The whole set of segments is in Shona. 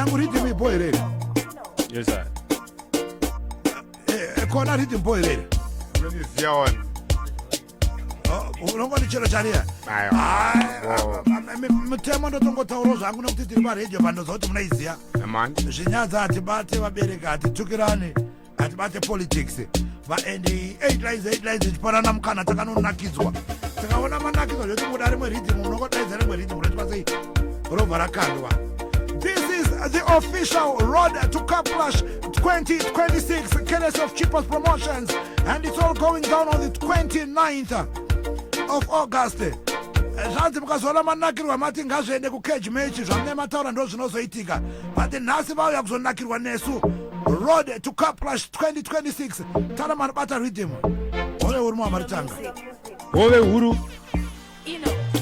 Yangu rhythm ibo here? Yes sir. Kona rhythm bo here? Unondiziya wani. Oh, unongoti chero chariya. Aiwa. Mutemo ndotongotaurawo zvangu nekuti tiri paredhiyo pandoziva kuti munoiziya. Man. Zvinyadza hatibate, vabereki hatitukirani, hatibate politics. And 8 lines, 8 lines ichipanana mukana. Takanonakidzwa, tikaona manakidzwa zvoti muda rimwe rhythm, munongodaidza rimwe rhythm rotipa sei, robva rakandwa. This is the official Road to Cup Clash 2026, courtesy of Cheapest Promotions, and it's all going down on the 29th of August. Zvanzi mukazoona manakirwa, mati ngazviende kucage match. Zvamune mataura ndo zvinozoitika, but nhasi vauya kuzonakirwa nesu. Road to Cup Clash 2026. Tana manobata rhythm, hove uri muhamaritanga. Hove huru,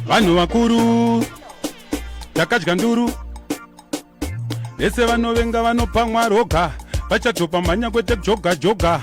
vanhu vakuru, takadya nduru. Vese vanovenga vanopamwa roga, vachatopa mhanya kwete joga joga.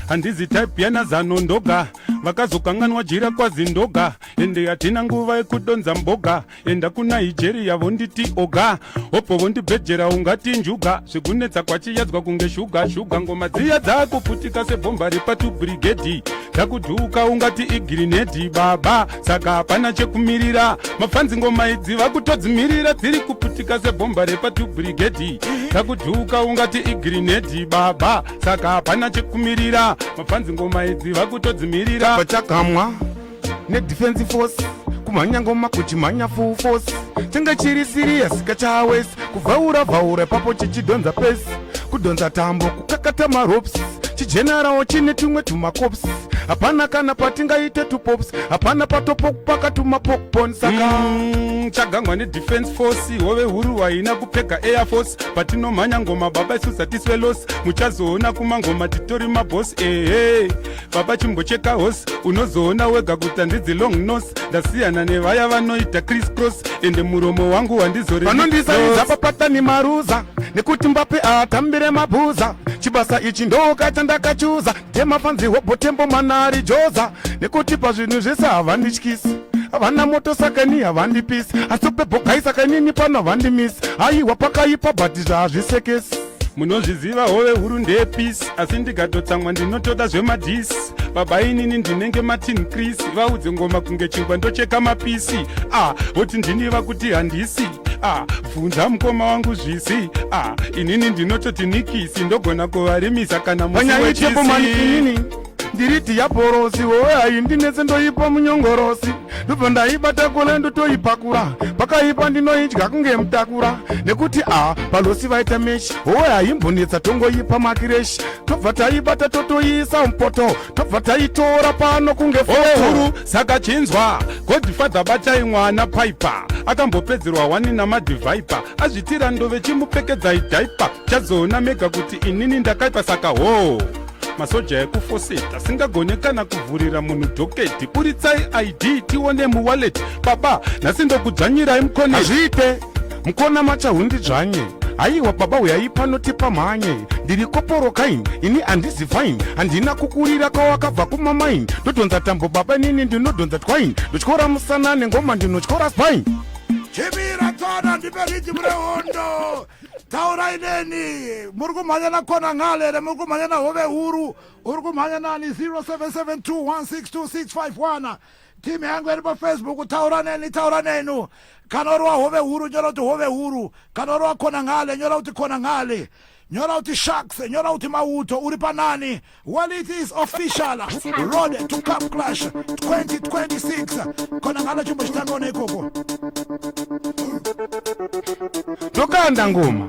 Handizi type yanazano ndoga, vakazokanganwa jira kwazi ndoga. Ende hatina nguva yekudonza mboga. Enda kuNigeria vonditi oga, hobho vondibhejera ungati njuga. Zvekunetsa kwachiyadzwa kunge shuga shuga. Ngoma dziya dzakuputika sebhomba repatu brigade, dzakudhuka ungati igrenade baba. Saka hapana chekumirira, mafanzi ngoma idzi vakutodzimirira. Dziri kuputika sebhomba repatu brigade, dzakudhuka ungati igrenade baba. Saka hapana chekumirira, mafanzi ngoma idzi vakutodzimirira. Pachakamwa nedefense force, kumhanya ngoma kuchimhanya full force. Chenge chiri serious kachawesi, kuvhaura vhaura ipapo chichidhonza pesi, kudhonza tambo, kukakata maropes. Chijenarawo chine tumwe tumacops, hapana kana patingaite tupops, hapana patopokupaka tumapopcorn saka Chagangwa nedefense force. Hove huru haina kupfeka air force. Patinomhanya ngoma baba, isu satiswe loss. Muchazoona kumangoma titori maboss. Ehe baba, chimbocheka hosi, unozoona wega kuti handidzi long nose. Ndasiyana nevaya vanoita criss cross, ende muromo wangu handizore. Vanondisaidza papatani maruza, nekuti Mbape atambire mabhuza. Chibasa ichi ndoka chandakachuza, ndemafanzi hobhotembo manari joza, nekuti pazvinhu zvese havandityisi. Havana moto saka ini havandipisi, asi pebhogai saka inini pano havandimisi. Haiwa, pakaipa, but zvazvisekesi. Munozviziva hove huru ndepisi, asi ndikatotsamwa ndinotoda zvemadhisi. Baba, inini ndinenge Martin Chris. Vaudze ngoma kunge chingwa, ndocheka mapisi. Ah, voti ndiniva kuti handisi. Ah, bvunza mukoma wangu zvisi. Ah, inini ndinototi nikisi, ndogona kuvarimisa kana musi Panyaitepo mani. wechisi. Inini ndiri dhiyabhorosi, wowe haindinetse, ndoipa munyongorosi, ndobva ndaibata kole, ndotoipakura. Pakaipa ndinoidya kunge mutakura, nekuti a palosi vaita meshi. Howe haimbonetsa, tongoipa makireshi, tobva taibata, totoiisa mupoto, tobva taitora pano kunge Hove foto. huru, saka chinzwa Godfather, batai mwana Piper akambopedzerwa wani namadhivhaipa, azvitira ndove chimupfekedza idhaipa. Chazoona mega kuti inini ndakaipa. Saka ho masoja ekufoseta asingagone kana kuvhurira munhu docket, buritsai ID tione muwallet. Baba, nhasi ndokudzvanyirai mukoneti. Hazviite mukona machaundidzvanye. Haiwa baba, uyai pano tipamhanye. Ndiri koporo kaini, ini handizi fine, handina kukurira kwawakabva kumamaini. Ndodhonza tambo baba, nini ndinodhonza twaini, ndotyora musana nengoma, ndinotyora spine. Chimira tsona, ndipe rhythm rehondo. Taurai neni, muri kumhanya nakhona ngale here? Muri kumhanya nahove huru? Uri kumhanya nani? 0772162651. Timu yangu iri paFacebook, taura neni, taura nenu. Kana uri wahove huru, nyora kuti hove huru. Kana uri wakhona ngale, nyora kuti khona ngale, nyora kuti Sharks, nyora kuti mauto. Uri panani? Well, it is official, Road to Cup Clash 2026. Khona ngale, chimbo chitangona ikoko. Ndokanda ngoma,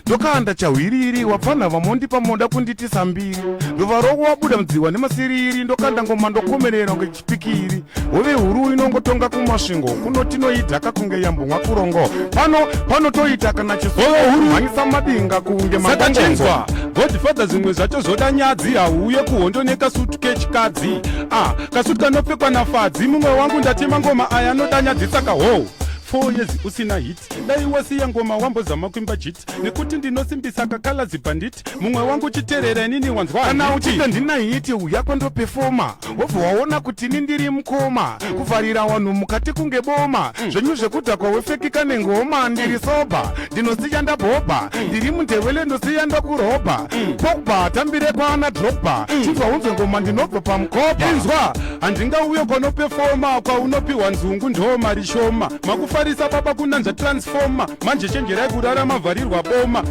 ndokanda chahwiriri. Wapfana vamondipa moda kunditisa mbiri, ndova roko wabuda mudziwa nemasiriri. Ndokanda ngoma, ndokomerera kunge chipikiri. Hove huru inongotonga kuMasvingo kuno, tinoidhaka kunge yambomwa kurongo. Pano pano toita kana Hove huru. chisomhanyisa madinga kunge Saka magongongo. chinzwa Godfather, zvimwe zvacho zvoda nyadzi. Hauye kuhondo nekasutu kechikadzi. Ah, kasutu kanopfekwa nafadzi. Mumwe wangu, ndati mangoma aya anoda nyadzi. Saka ho 4 years usina hit. Dai wasiya ngoma wambozama kuimba jit, nekuti ndinosimbisa kakala zibhanditi. Mumwe wangu, chiterera inini, wanzwa? Kana Handiti. Uchiti ndina hit, uya kwandopefoma, wobva waona kuti ini ndiri mukoma. Kuvharira vanhu mukati kunge boma, zvenyu zvekudhakwa wefekika nengoma. Ndiri sober, ndinosiya ndabhobha. Ndiri mundewele, ndosiya ndakurobha. Pogba tambire kwana Drogba, chibva unzwe ngoma, ndinobva pamukobha. Inzwa, handingauye kwanopefoma kwaunopiwa nzungu, ndo mari shoma. Makufarisa baba, kunanzva transformer. Manje chenjerai kurara mavharirwa boma.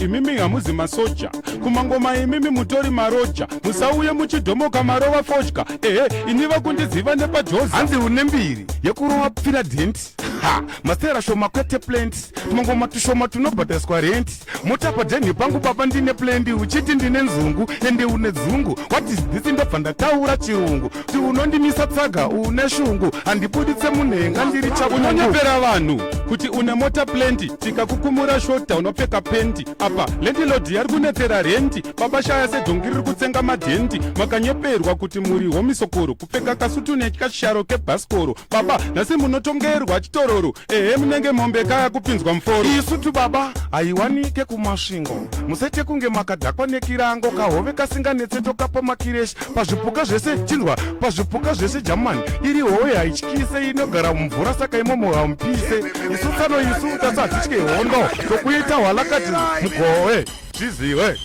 Imimi hamuzi masoja kumangoma, imimi mutori maroja. Musauye muchidhomoka marova fodya. Ehe, ini vakundiziva nepadhoza. Hanzi une mbiri yekurova pfira dhenti. Ha, masera shoma kwete plenty, tumangoma tushoma tunobhadhariswa rent. Mota padhenhi pangu baba, ndine plenty. Uchiti ndine nzungu, ende une dzungu. What is this? Ndobva ndataura chirungu kuti unondimisa tsaga, une shungu. Handibuditse munhenga, ndiri chakungu. Unonyepera vanhu kuti une mota plenty, tikakukumura shota unopfeka pendi. Apa landlord yari kunetsera rent. Baba, shaya sedhongi riri kutsenga madhendi. Makanyeperwa kuti muri homisokoro, kupfeka kasutu nekasharo kebhasikoro. Baba, nhasi munotongerwa chitororo. Ehe, munenge mombe kaya kupinzwa muforo. Isu tu baba haiwanike kumasvingo. Musaite kunge makadhakwa nekirango. Kahove kasinganetse tokapa makireshi. Pazvipuka zvese, chinzwa, pazvipuka zvese jamani, iri hove haityise. Inogara mumvura, saka imomo hamupise. Isu tsano, isu tasi hatitye hondo. Tokuita hwalakati mugove zvizive.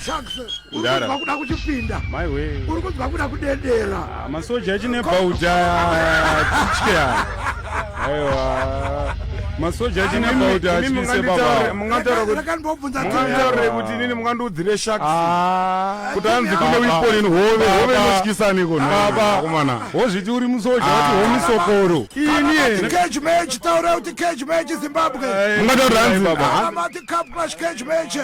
Sharks, uri Ndara. kunzwa kuda kuchipinda? Maiwe. Uri kunzwa kuda kudedera? Masoja achine bauta titya. Aiwa, masoja achine bauta atyise baba. Mungataura kuti Rakandibvunza. Mungataurire kuti inini mungandiudzire sharks kuti hanzi kune Baba. weapon in hove. Hove Baba. inotyisa Baba. komana? Wozviti uri musoja, wati homisokoro. Ini Cage match, taura kuti cage match, Zimbabwe. Mungataura hanzi Baba. Amati cup clash, cage match.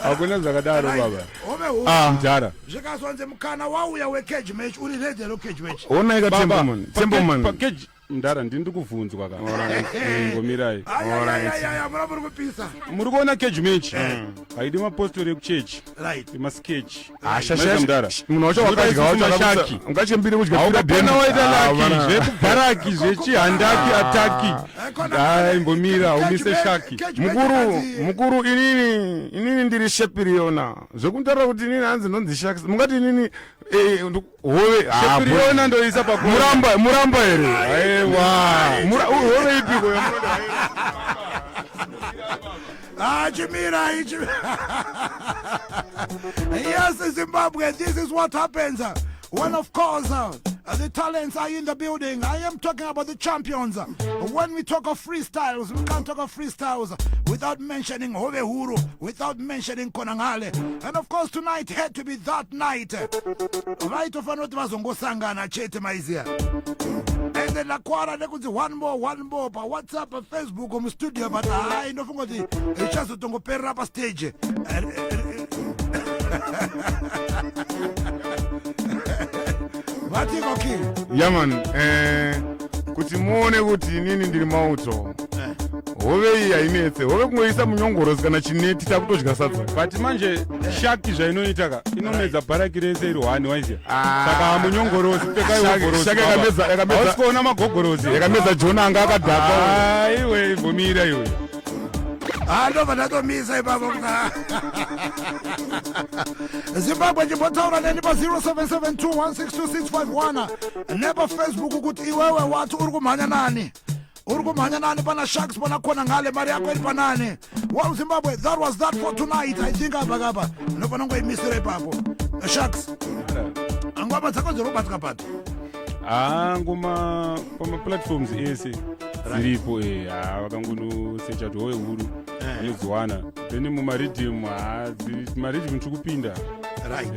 Hakuna zvakadaro baba. Hove huru. Mjara. Zvikazonzi mukana wauya wecage match, uri ready ro cage match? Onaika. Baba, Templeman, Templeman. Pakeji mndara, ndini ndikubvunzwa ka. Ngomirai. Ayayayaya, mura muri kupisa. Muri kuona cage match haidi mapostori ekuchechi, emasketch. Mudhara. Munhu wacho wakadya wacho. Mashaki. Ungachembire kudya. Haungapona waita lucky zvekubharaki, zvechihandaki, ataki. Hai, mbomira umise shaki. Mukuru, mukuru, inini ndiri shepiriona. Zvekutaura kuti inini hanzi ndonzi sharks, mungati inini hove? Ah, Shepiriona ndoisa pa Muramba, muramba here? Aiwa. Hove ipiko yamunoda? Chimira ichi. Yes, Zimbabwe, this is what happens when, of course, the talents are in the building. I am talking about the champions. When we talk of freestyles, we can't talk of freestyles without mentioning Hove Huru, without mentioning Konangale. And of course, tonight had to be that night. Vaitofanira kuti vazongosangana chete, maiziya. Ende ndakwara nekunzi one more, one more paWhatsApp, paFacebook, mustudio, but hai, ndofunga kuti richazotongoperera pastage. Vatiko king. Yeah man, kuti muone kuti inini ndiri mauto. Hove iyi hainetse. Hove kungoisa munyongorosi kana chineti, takutodya sadza. But manje shaki zvainoita ka, inomedza bharaki rese iri hwani, waiziya? Ah. Saka munyongorosi, pfekai ogorosi. Shaki yakamedza- Hausi kuona magogorosi? Yakamedza Jona anga akadhakwa. Aiwe, imbomira iwe. Ah, ndobva ndatomisa ipapo. Zimbabwe, chimbotaura neni pa0772162651 nepaFacebook kuti iwewe wati uri kumhanya nani, uri kumhanya nani pana Sharks, pana Khona ngale, mari yako iri panani? Well, Zimbabwe, that was that for tonight. I think apa kapa ndofana ngoimisira ipapo. Sharks, ngoma dzako dziri kubatika pati? Ha, ngoma pamaplatforms ese dziripo. Ha, vakangonosecha kuti Hove Huru, vanodziwana. Then mumariddim, ha, mariddim tiri kupinda.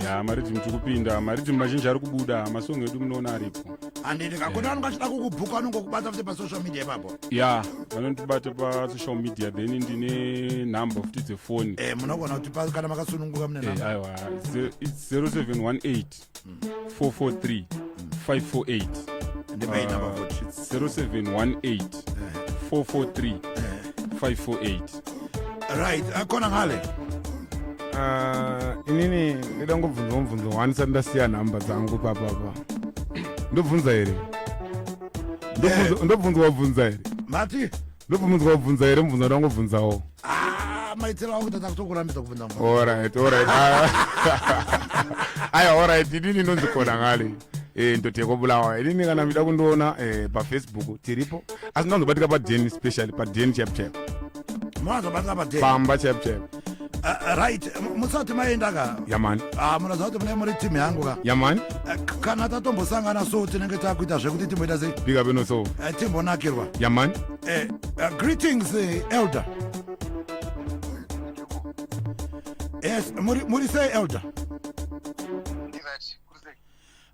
Ya, mariddim tiri kupinda, mariddim mazhinji ari kubuda. Masong edu munoona aripo. Handiti kakuna vanonge vachida kukubhuka, vanongokubata futi pasocial media ipapo? Ya, vanondibata pasocial media, then ndine nhamba futi dzefoni. Munogona kuti kana makasununguka mune nhamba. Aiwa, it's 0718 443 548. Ndipei nhamba futi. It's 0718 443 548. Right, Khona ngale. Ah, inini ndoda ngobvunza mubvunzo wani sati ndasiya nhamba dzangu papapa. Ndobvunza here? Ndobvunza, wabvunza here? Mati? Ndobvumidzwa kubvunza here mubvunzo ndangobvunzawo? Ah, maitiro angu tata kutokurambidza kubvunza mubvunzo. Alright. Aiwa, alright, inini ndonzi Khonangale, ndoteko Bulawayo. Inini kana mida kundiona paFacebook tiripo, asi ndanzobatika padeni, specially padeni chaipo chaipo. Munozobatika padeni? Pamba chaipo chaipo. Right, musati maenda ka. Yeah man. Ah, munoziva kuti mune muri timu yangu ka. Yeah man. Kana tatombosangana so tinenge takuita zvekuti timboita sei? Big up ino so. Timbonakirwa. Yeah man. Greetings, elder. Yes, muri sei, elder? Ndiright, kuri sei?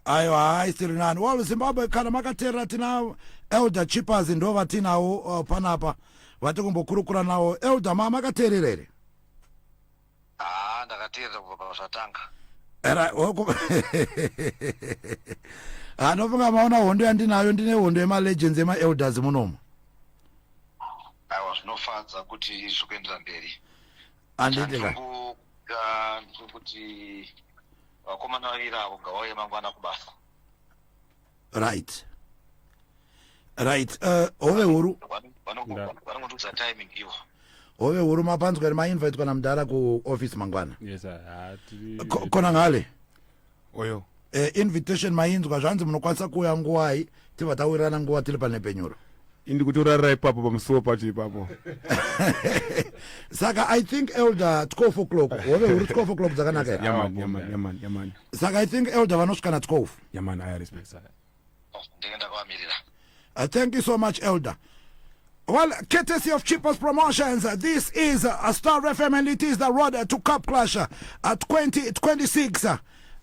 Aiwa, hai, tiri nani. Well, Zimbabwe, kana makateerera, tina Elder Chippers, ndo vatinawo panapa vati kumbokurukura nawo. Elder, ma makateerera here? Haa, ndakateerera kubva pazvatanga. Era, anofunga maona hondo yandinayo. Ndine hondo yemalegends, emaelders munomu. Aiwa, zvinofadza kuti zviri kuendera mberi. Handiti ka? Ndikuti vakomana vaviri avo ngavauye mangwana kubasa. Right, hove huru. Vanongotiudza timing ivo. Hove huru, mapanzwa here? Mainvitwa namudhara kuoffice mangwana. Yes, Khonangale. Oyo. Invitation mainzwa, zvanzi munokwanisa kuuya nguwai? Tibva tawirirana nguva tiri panepenyuro. Indi kutorarira ipapo pamusuwo pacho ipapo. Saka I think, elder, 12 o'clock, hove huru, 12 o'clock dzakanaka here? Yeah man, yeah man, yeah man, yeah man. Saka I think elder vanosvika na12. Yeah man, I respect. Ndenge ndakavamirira. Thank you so much, elder. Well, courtesy of Cheapest Promotions, this is a Star FM and it is the Road to Cup Clash at 2026.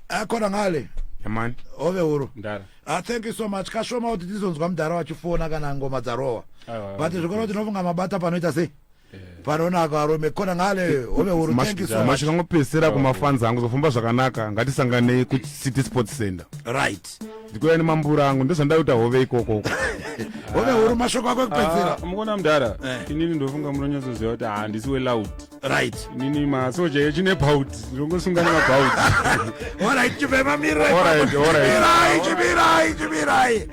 Khonangale. Yeah man. Hove huru. Ndara. Thank you so much. Kashoma kuti tizonzwa mudhara wachifona kana ngoma dzarowa. Aiwa, But zvikoro tinofunga mabata panoita sei? Panoonaka varume. Khonangale, hove huru. Thank you so much. Mashikangopedzisira kumafans angu, zofamba zvakanaka, ngatisanganei kuCity Sports Center. Ndikuya nemambura angu, ndozvandakuita hove ikoko. Hove huru, mashoko ako ekupedzisira. Ah, mukuona mudhara, inini ndofunga munonyatsoziva kuti handisi weloud. Inini masoja echine bout, ndinongosunga nemabouts. All right, chibema mirai. Alright, alright. Chimirai, chimirai, chimirai.